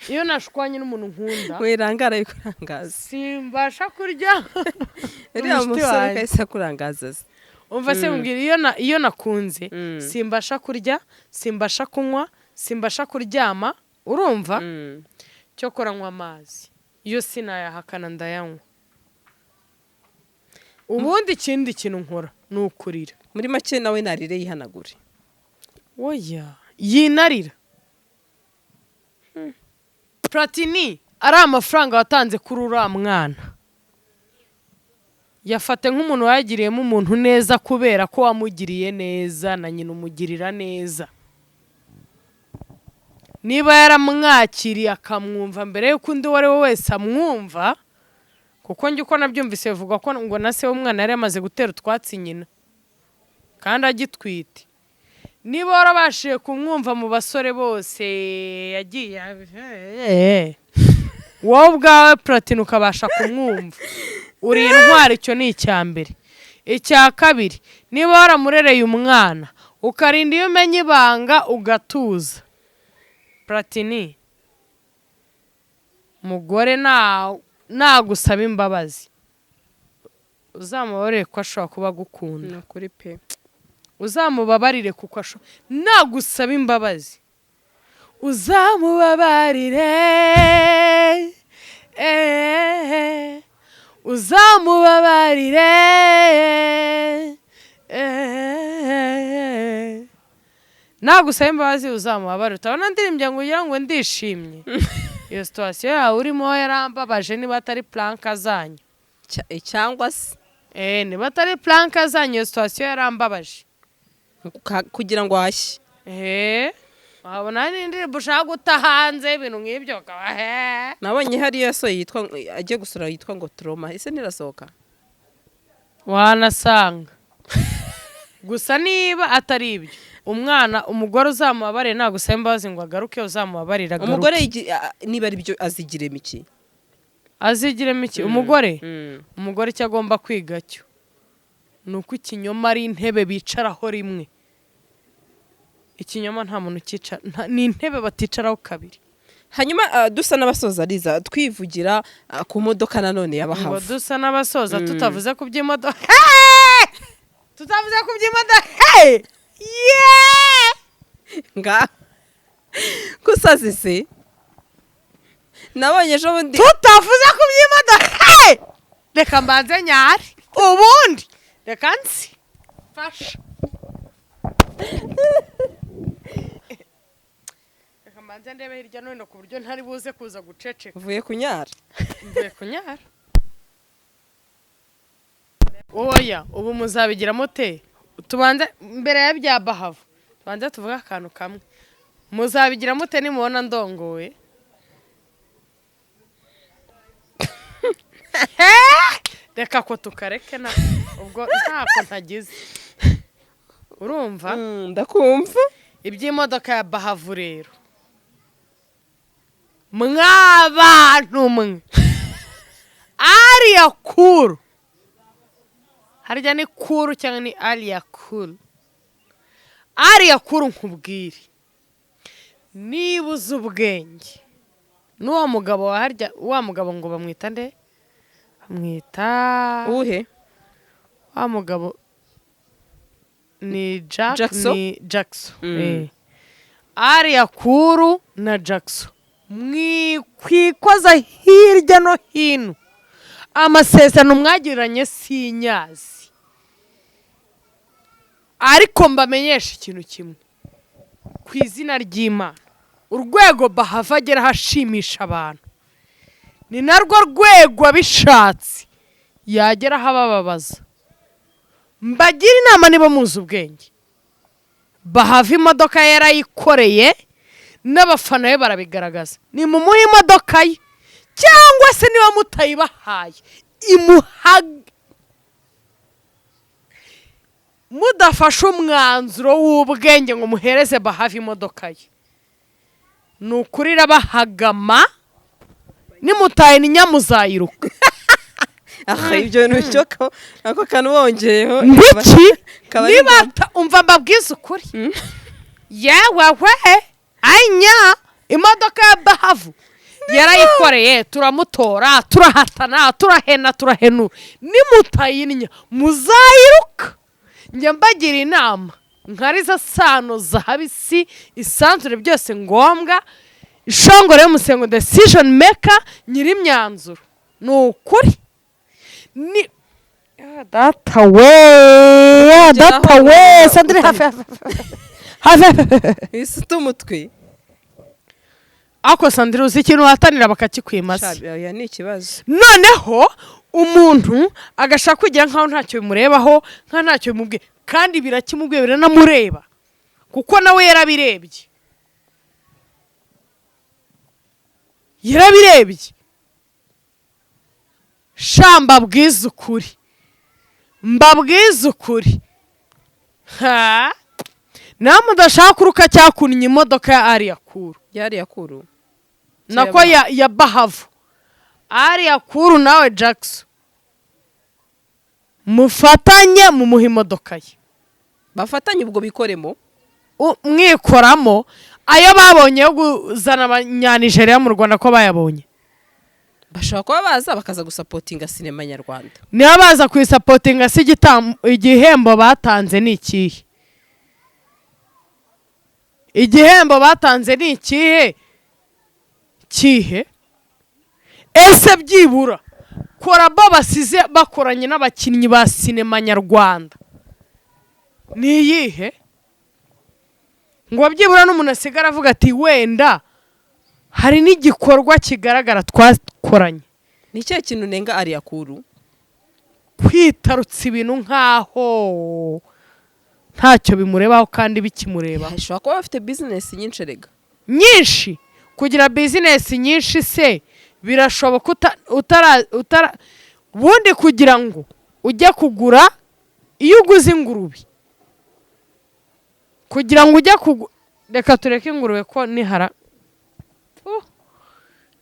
[SPEAKER 1] Iyo nashwanye n'umuntu nkunda,
[SPEAKER 2] Wirangara bikurangaza.
[SPEAKER 1] simbasha kurya.
[SPEAKER 2] Uriya
[SPEAKER 1] Umushuti
[SPEAKER 2] musore
[SPEAKER 1] wanjye.
[SPEAKER 2] kahise akurangaza se.
[SPEAKER 1] Umva se mbwira, iyo nakunze simbasha kurya, simbasha kunywa, simbasha kuryama. Urumva, cyokora nywa amazi yo sinayahakana, ndayanywa. Ubundi ikindi kintu nkora ni ukurira.
[SPEAKER 2] Muri make, nawe narire yihanagure.
[SPEAKER 1] Oya, yinarira. Platini, ari amafaranga watanze kuri uriya mwana, yafate nk'umuntu wayagiriyemo umuntu neza, kubera ko wamugiriye neza na nyina umugirira neza. Niba yaramwakiriye akamwumva mbere y'uko undi uwo ari we wese amwumva, kuko njye uko nabyumvise bivugwa ko ngo na se w'umwana yari yamaze gutera utwatsi nyina kandi agitwite. Niba warabashije kumwumva mu basore bose yagiye, wowe ubwawe Platini ukabasha kumwumva, uri intwari. Icyo ni icya mbere. Icya kabiri, niba waramurereye umwana, ukarinda iyo umenya ibanga ugatuza, Platini, mugore nagusaba imbabazi uzamubabarire, ko ashobora kuba agukunda.
[SPEAKER 2] Ni ukuri pe.
[SPEAKER 1] Uzamubabarire, kuko nagusaba imbabazi uzamubabarire, uzamubabarire. Nagusaba imbabazi uzamubabarire. Utabona ndirimbye ngo ugira ngo ndishimye. Iyo situation yawe urimo yarambabaje. Niba atari prank zanyu.
[SPEAKER 2] Cyangwa se
[SPEAKER 1] Niba atari prank zanyu, iyo situation yarambabaje.
[SPEAKER 2] Kugira ngo hashye.
[SPEAKER 1] Wabona n'indirimbo ushaka guta hanze, ibintu nk'ibyo ukaba he.
[SPEAKER 2] Nabonye hariya yasohoye yitwa, agiye gusura, yitwa ngo Trauma. Ese ntirasohoka?
[SPEAKER 1] Wanasanga gusa niba atari ibyo, umwana, umugore uzamubabarire. Nagusaba imbabazi ngo agaruke, uzamubabarire agaruke.
[SPEAKER 2] Umugore niba ari byo azigiremo iki?
[SPEAKER 1] Azigiremo iki umugore? Umugore icyo agomba kwiga cyo ni uko ikinyoma ari intebe bicaraho rimwe. Ikinyoma nta muntu ucyicara, ni intebe baticaraho kabiri.
[SPEAKER 2] Hanyuma dusa n'abasoza, Liza, twivugira ku modoka nanone
[SPEAKER 1] Ngo
[SPEAKER 2] y'abahavu.
[SPEAKER 1] Dusa n'abasoza tutavuze ku by'imodoka, tutavuze ku by'imodoka? Hey! Yeah!
[SPEAKER 2] Nga gusaza se nabonye ejo bundi.
[SPEAKER 1] Tutavuze ku by'imodoka? Hey! Reka mbanze nyare, ubundi reka nsi fasha, reka mbanze ndebe hirya no hino ku buryo ntari buze kuza guceceka.
[SPEAKER 2] Uvuye kunyara?
[SPEAKER 1] Mvuye kunyara. Oya, ubu muzabigira mute? Tubanze mbere ya bya Bahavu, tubanze tuvuge akantu kamwe. Muzabigira mute nimubona ndongowe? Reka ko tukareke na ubwo ntako ntagize, urumva?
[SPEAKER 2] Ndakumva.
[SPEAKER 1] Iby'imodoka ya Bahavu rero, mwabantu mwe, ariya kuru harya ni kuru cyangwa ni ariya kuru? Ariya kuru, nkubwire, niba uzi ubwenge n'uwo mugabo wa harya, wa mugabo ngo bamwita nde? Bamwita
[SPEAKER 2] Uwuhe?
[SPEAKER 1] Wa mugabo ni Jack.
[SPEAKER 2] Jackson?
[SPEAKER 1] Ni Jackson. Ariya kuru na Jackson, mwikwikoza hirya no hino. Amasezerano mwagiranye sinyazi, ariko mbamenyesha ikintu kimwe ku izina ry'Imana: urwego Bahava ageraho ashimisha abantu ni narwo rwego abishatse yageraho abababaza. Mbagira inama, niba muzi ubwenge, Bahava imodoka yarayikoreye n'abafana be barabigaragaza. Nimumuhe imodoka ye, cyangwa se niba mutayibahaye, imuha. Mudafashe umwanzuro w'ubwenge ngo muhereze Bahava imodoka ye, ni ukuri irabahagama. Nimutaye ni nyamuzayiruka.
[SPEAKER 2] Aha ibyo bintu cyo ko ako kantu wongeyeho.
[SPEAKER 1] Ngwiki?
[SPEAKER 2] Kaba ari
[SPEAKER 1] Niba umva, mbabwize ukuri, yewe we, anya imodoka ya Bahavu yarayikoreye, turamutora, turahatana, turahena, turahenura. Nimutayinya muzayiruka. Njya mbagira inama nkariza sano zahabisi isanzure byose ngombwa. Ishongore y'umusengo, decision maker, nyir'imyanzuro, ni ukuri ni Ah, data we, data we, Sandrine, hafi hafi hafi hafi.
[SPEAKER 2] Isuta umutwe.
[SPEAKER 1] Ariko Sandrine, uzi ikintu uhatanira bakakikwima se?
[SPEAKER 2] Sha, oya, ni ikibazo.
[SPEAKER 1] Noneho umuntu agashaka kwigira nkaho ntacyo bimurebaho, nkaho ntacyo bimubwiye, kandi birakimubwiye, biranamureba, kuko nawe yarabirebye, yarabirebye. Sha, mbabwize ukuri, mbabwize ukuri, ha nawe mudashaka kuruka cyakunnye imodoka ya Alliah Cool.
[SPEAKER 2] Yari yakuru.
[SPEAKER 1] Nako ya Bahavu, Alliah Cool nawe Jackson mufatanye mumuha imodoka ye.
[SPEAKER 2] Bafatanye ubwo bikoremo.
[SPEAKER 1] Mwikoramo ayo babonye yo kuzana Abanyanijeriya mu Rwanda, ko bayabonye.
[SPEAKER 2] Bashobora kuba baza bakaza gusapotinga sinema nyarwanda.
[SPEAKER 1] Niba baza kuyisapotinga se, igihembo batanze ni ikihe? Igihembo batanze ni ikihe kihe? Ese byibura collabo basize bakoranye n'abakinnyi ba sinema nyarwanda ni iyihe, ngo byibura n'umuntu asigara avuga ati wenda hari n'igikorwa kigaragara twakoranye?
[SPEAKER 2] Ni ikihe kintu unenga Alliah Cool?
[SPEAKER 1] Kwitarutsa ibintu nk'aho ntacyo bimurebaho kandi bikimurebaho.
[SPEAKER 2] Bashobora kuba bafite bizinesi nyinshi rega.
[SPEAKER 1] Nyinshi, kugira bizinesi nyinshi se birashoboka utara utara ubundi kugira ngo ujye kugura, iyo uguze ingurube, kugira ngo ujye kugura, reka tureke ingurube ko ni hara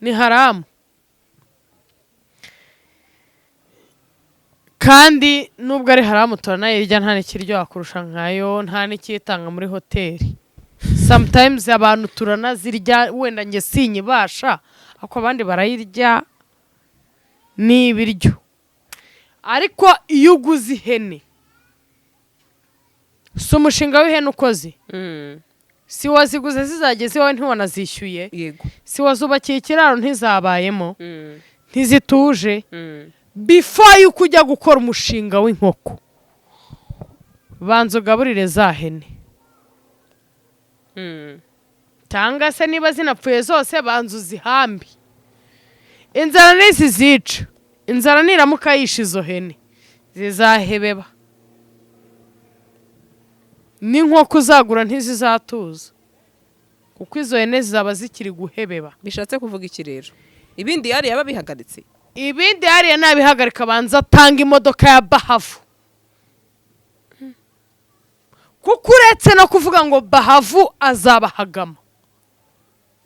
[SPEAKER 1] ni haramu, kandi nubwo ari haramu turanayirya, nta n'ikiryoha kurusha nkayo, nta n'ikiyitanga muri hoteli. Sometimes abantu turanazirya, wenda njye sinyibasha, ariko abandi barayirya, ni ibiryo. Ariko iyo uguze ihene, si umushinga w'ihene ukoze, si waziguze zizageze iwawe ntiwanazishyuye?
[SPEAKER 2] Yego.
[SPEAKER 1] Si wazubakiye ikiraro, ntizabayemo, ntizituje? Before yuko ujya gukora umushinga w'inkoko, banza ugaburire za hene, cyangwa se niba zinapfuye zose, banza uzihambe. Inzara ntizizica. Inzara niramuka yishe izo hene, zizahebeba, n'inkoko uzagura ntizizatuza, kuko izo hene zizaba zikiri guhebeba.
[SPEAKER 2] Bishatse kuvuga iki rero? Ibindi yari yaba bihagaritse?
[SPEAKER 1] Ibindi hariya nabihagarika, abanza atanga imodoka ya Bahavu, kuko uretse no kuvuga ngo Bahavu azabahagama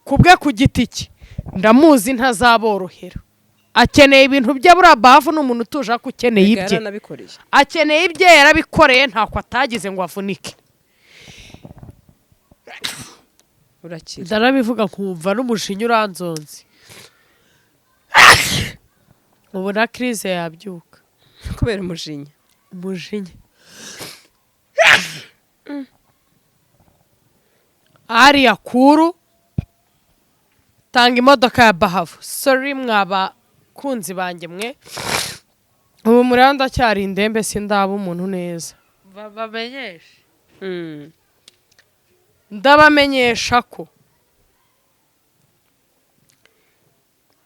[SPEAKER 1] ku bwe ku giti cye, ndamuzi ntazaborohera, akeneye ibintu bye. Buriya Bahavu ni umuntu utuje, ariko ukeneye
[SPEAKER 2] Erega
[SPEAKER 1] ibye.
[SPEAKER 2] Yaranabikoreye.
[SPEAKER 1] Akeneye ibye, yarabikoreye, ntako atagize ngo avunike.
[SPEAKER 2] Urakira.
[SPEAKER 1] Ndanabivuga nkumva n'umujinya uranzonze, ubu na crise yabyuka.
[SPEAKER 2] Kubera umujinya.
[SPEAKER 1] Umujinya. Alliah Cool, tanga imodoka ya Bahavu. Sorry mwabakunzi banjye mwe, ubu muriho ndacyari indembe, sindaba umuntu neza. Babamenyeshe, ndabamenyesha ko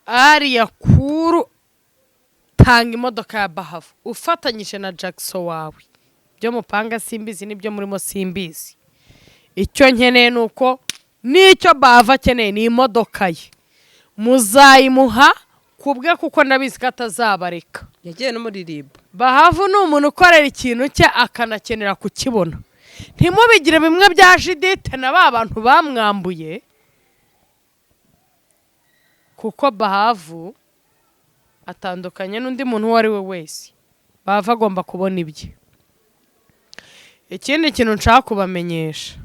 [SPEAKER 1] Alliah Cool, tanga imodoka ya Bahavu ufatanyije na Jackson wawe. Ibyo mupanga simbizi, n'ibyo murimo simbizi. Icyo nkeneye ni uko n'icyo Bahavu akeneye ni imodoka ye, muzayimuha ku bwe, kuko ndabizi ko atazabareka.
[SPEAKER 2] Yagiye no muri RIB.
[SPEAKER 1] Bahavu ni umuntu ukorera ikintu cye akanakenera kukibona. Ntimubigire bimwe bya Judith na ba bantu bamwambuye, kuko Bahavu atandukanye n'undi muntu uwo ari we wese. Bahavu agomba kubona ibye. Ikindi kintu nshaka kubamenyesha,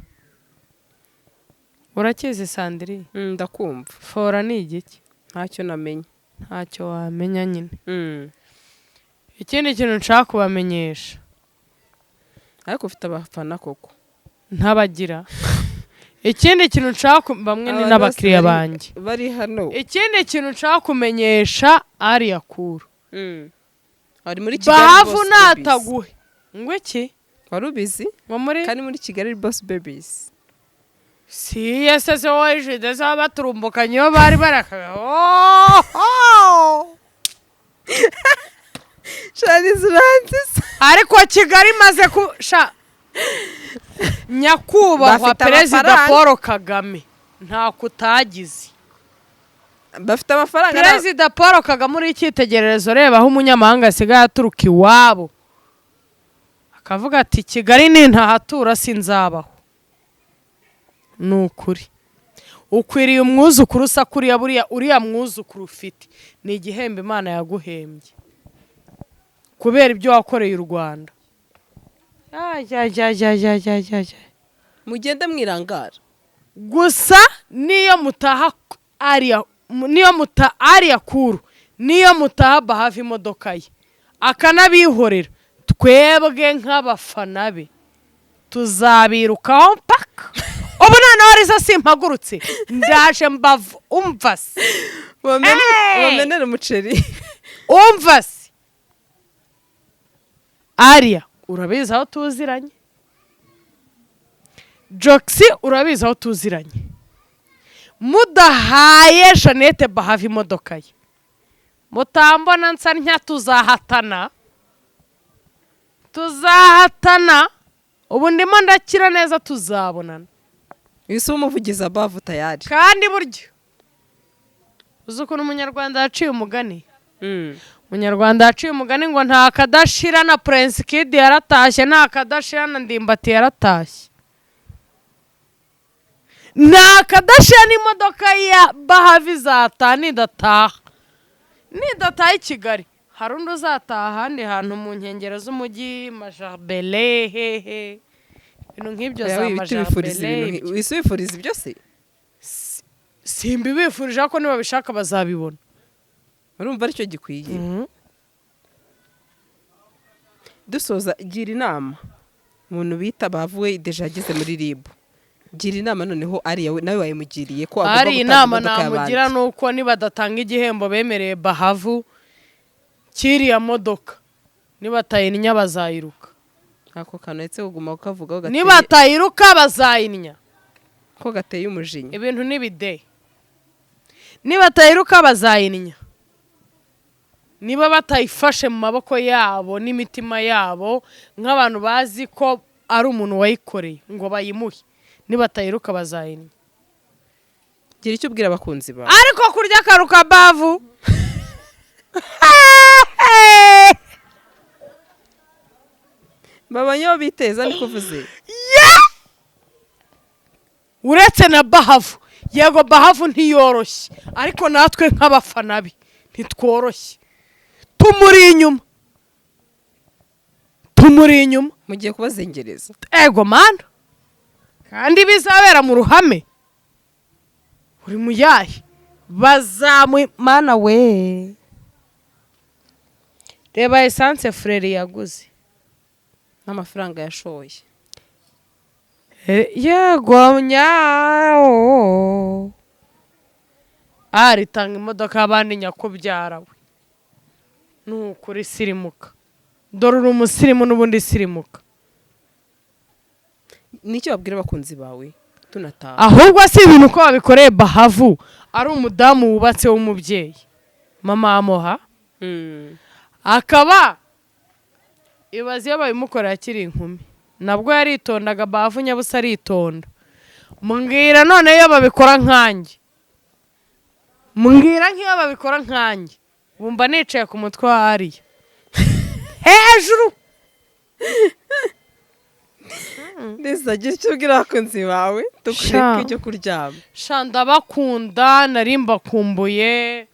[SPEAKER 1] urakizi Sandrine?
[SPEAKER 2] Ndakumva.
[SPEAKER 1] Fora ni igiki?
[SPEAKER 2] Ntacyo namenye.
[SPEAKER 1] Ntacyo wamenya nyine. Ikindi kintu nshaka kubamenyesha
[SPEAKER 2] Ariko ufite abafana koko.
[SPEAKER 1] Ntabagira. Ikindi kintu nshaka bamwe ni
[SPEAKER 2] Abantu
[SPEAKER 1] n'abakiriya
[SPEAKER 2] bose
[SPEAKER 1] banjye.
[SPEAKER 2] Bari hano.
[SPEAKER 1] Ikindi kintu nshaka kumenyesha Alliah Cool,
[SPEAKER 2] Ari muri Kigali
[SPEAKER 1] Bahavu
[SPEAKER 2] Boss Babies.
[SPEAKER 1] nataguhe ngo iki?
[SPEAKER 2] Wari ubizi?
[SPEAKER 1] Ngo muri
[SPEAKER 2] Kandi muri Kigali Boss Babies.
[SPEAKER 1] Si yese se wowe jide zaba baturumbukanye iyo bari barakaga, oh!
[SPEAKER 2] Sharizi uranziza.
[SPEAKER 1] Ariko Kigali imaze ku sha nyakubahwa
[SPEAKER 2] Bafite
[SPEAKER 1] Perezida
[SPEAKER 2] amafaranga.
[SPEAKER 1] Paul Kagame ntako utagize.
[SPEAKER 2] Bafite amafaranga.
[SPEAKER 1] Perezida Paul Kagame uri icyitegererezo. Reba aho umunyamahanga asigaye aturuka iwabo akavuga ati: "Kigali nintahatura sinzabaho." Ni ukuri ukwiriye umwuzukuru usa kuriya. Buriya uriya mwuzukuru ufite ni igihembo Imana yaguhembye kubera ibyo wakoreye u Rwanda. Ajya.
[SPEAKER 2] Mugende mwirangara.
[SPEAKER 1] Gusa niyo mutaha ariya, niyo muta Alliah Cool, niyo mutaha Bahava imodoka ye akanabihorera, twebwe nk'abafana be tuzabirukaho mpaka ubu. Noneho riza simpagurutse, ndaje mbavu. Umva se! Hey!
[SPEAKER 2] Bamenere umuceri.
[SPEAKER 1] Umva se Alliah, urabizi aho tuziranye. Jogisi, urabizi aho tuziranye. Mudahaye Jeannette Bahava imodoka ye, mutambona nsa ntya, tuzahatana, tuzahatana. Ubu ndimo ndakira neza, tuzabonana.
[SPEAKER 2] Uyu si umuvugizi wa Bavu tayari.
[SPEAKER 1] Kandi burya uzi ukuntu umunyarwanda yaciye umugani? Umunyarwanda yaciye umugani ngo nta kadashira na Prince Kid yaratashye, nta kadashira na Ndimbati yaratashye, nta kadashira n'imodoka ya Bahavi izataha. Nidataha i Kigali, hari undi uzataha ahandi hantu mu nkengero z'umujyi, Majarbere hehe, ibintu nk'ibyo za
[SPEAKER 2] Wifuriza
[SPEAKER 1] Majarbere.
[SPEAKER 2] ibintu, wisi wifuriza ibyo se?
[SPEAKER 1] Simbibifurije ko nibabishaka bazabibona.
[SPEAKER 2] Urumva aricyo gikwiye. Dusoza, gira inama umuntu bita Bavuwe, déjà ageze muri RIB. Gira inama noneho ariya we, nawe wayimugiriye ko agomba
[SPEAKER 1] Hari
[SPEAKER 2] gutanga
[SPEAKER 1] inama
[SPEAKER 2] imodoka
[SPEAKER 1] namugira
[SPEAKER 2] y'abandi.
[SPEAKER 1] ni uko nibadatanga igihembo bemereye Bahavu cy'iriya modoka, nibatayinya bazayiruka.
[SPEAKER 2] Ako kantu ndetse kuguma kukavugaho gateye
[SPEAKER 1] Nibatayiruka bazayinya.
[SPEAKER 2] Ko gateye umujinya.
[SPEAKER 1] Ibintu n'ibide, nibatayiruka bazayinya. Niba batayifashe mu maboko yabo n'imitima yabo nk'abantu bazi ko ari umuntu wayikoreye ngo bayimuhe, nibatayiruka bazayinya.
[SPEAKER 2] Gira icyo ubwira abakunzi bawe.
[SPEAKER 1] Ariko kurya akaruka bavu.
[SPEAKER 2] Babonye aho biteza, niko uvuze.
[SPEAKER 1] Uretse na Bahavu, yego Bahavu ntiyoroshye, ariko natwe nk'abafana be ntitworoshye. Tumuri inyuma, tumuri inyuma.
[SPEAKER 2] Mugiye kubazengereza.
[SPEAKER 1] Ego mana, kandi bizabera mu ruhame. Uri muyahe bazamu mana we! Reba essence Frere yaguze
[SPEAKER 2] n'amafaranga yashoye.
[SPEAKER 1] Yego nyawo, ari tanga imodoka y'abandi nyakubyara we. Ni ukuri sirimuka, dore uri umusirimu n'ubundi sirimuka.
[SPEAKER 2] Nicyo babwira abakunzi bawe tunataha.
[SPEAKER 1] Ahubwo si ibintu ko babikoreye Bahavu ari umudamu wubatse w'umubyeyi, mama amuha akaba ibaze iyo babimukoreye akiri inkumi, nabwo yaritondaga. Bahavu nyabusa aritonda. Mbwira none iyo babikora nkanjye, mbwira nk'iyo babikora nkanjye, bumva nicaye ku mutwe wa hariya hejuru.
[SPEAKER 2] Ndetse agira icyo ubwira abakunzi bawe tukureke
[SPEAKER 1] Sha.
[SPEAKER 2] icyo kuryama.
[SPEAKER 1] Sha, ndabakunda, nari mbakumbuye.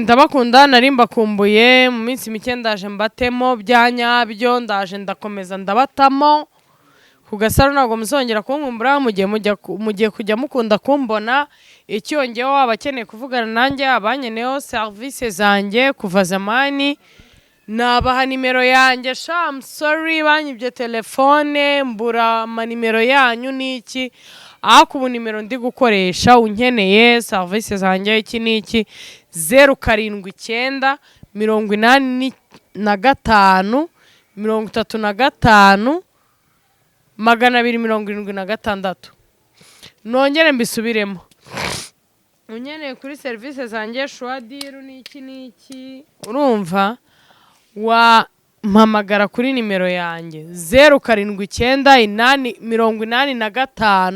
[SPEAKER 1] Ndabakunda, nari mbakumbuye. Mu minsi mike ndaje mbatemo bya nyabyo, ndaje ndakomeza ndabatamo ku Gasaro. Ntabwo muzongera kunkumbura, mugiye mujya mugiye kujya mukunda kumbona. Icyongeyeho, waba akeneye kuvugana nanjye, abanyeneyeho serivisi zanjye kuva zamani. Nabaha nimero yanjye. Sha, I'm sorry, banyibye telefone, mbura amanimero yanyu n'iki, ariko ubu nimero ndi gukoresha, unkeneye serivisi zanjye iki n'iki, 079 85 35 276. Nongere mbisubiremo: unkeneye kuri serivisi zanjye, shuwadiru n'iki n'iki, urumva wampamagara kuri nimero yanjye 079 8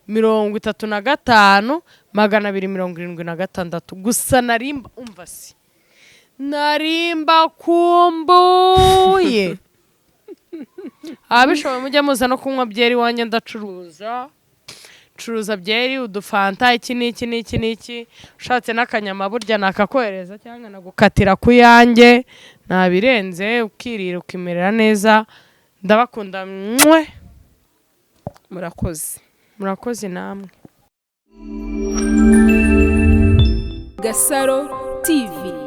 [SPEAKER 1] 85 35 276. Gusa narimba, umva si narimba kumbuye. Ababishoboye mujye muza no kunywa byeri iwanjye, ndacuruza, curuza byeri, udufanta, iki n'iki n'iki n'iki. Ushatse n'akanyama burya nakakohereza cyangwa nagukatira ku yanjye, ntabirenze, ukirira ukimerera neza. Ndabakunda mwe.
[SPEAKER 2] Murakoze.
[SPEAKER 1] Murakoze namwe.
[SPEAKER 3] Gasaro TV.